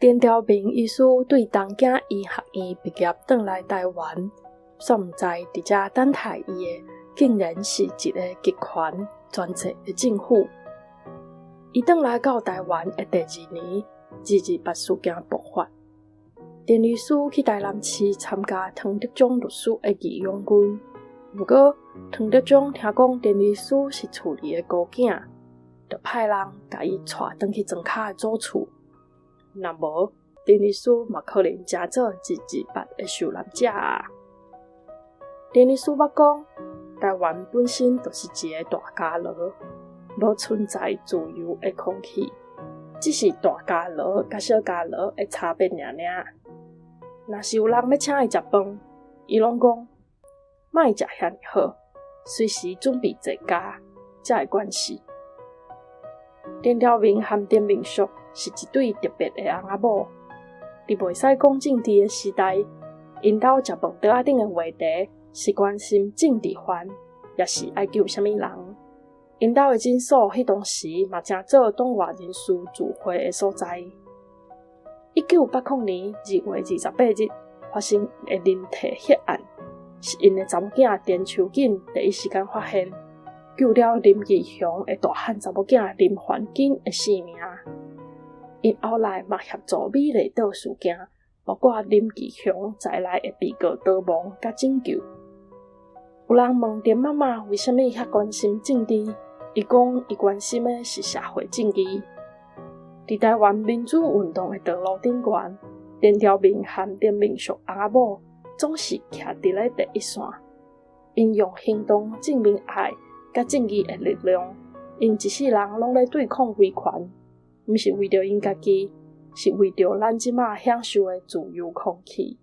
田調明醫師對東京醫學院畢業，轉來台灣，煞毋知佇遮等待伊的，竟然是一個極權專制的政府。伊轉來到台灣的第二年，二二八事件爆發。田律師去台南市參加湯德章律師的義勇軍，毋過湯德章聽講田律師是厝裡的孤囝，就派人共伊帶轉去莊跤的祖厝。若無，田律師嘛可能成做二二八的受難者啊！田律師捌講，台灣本身就是一个大家樂，無存在自由的空氣，只是大家樂佮小家樂的差別爾爾。若是有人欲請伊食飯，伊攏講莫食遐爾好，隨時準備坐監，才會慣勢。田調明和田明淑是一對特別的翁仔某。佇袂使講政治的時代，𪜶兜食飯桌仔頂的話題是關心政治犯，抑是愛救啥物人。𪜶兜的診所，彼當時嘛成做黨外人士聚會的所在。1980年2月28日發生的林體血案，是𪜶的查某囝田秋瑾第一時間發現，救了林義雄的大漢查某囝林環金的性命。𪜶後來嘛協助美麗島事件，包括林義雄在內的被告逃亡佮拯救。有人問田媽媽為啥物遐關心政治，伊講伊關心的是社會正義。佇台灣民主運動的道路頂懸，田調明和田明淑翁仔某總是徛佇咧第一線，𪜶用行動證明愛佮正義的力量。𪜶一世人攏咧對抗威權，毋是為著𪜶家己，是為著咱這馬享受的自由空氣。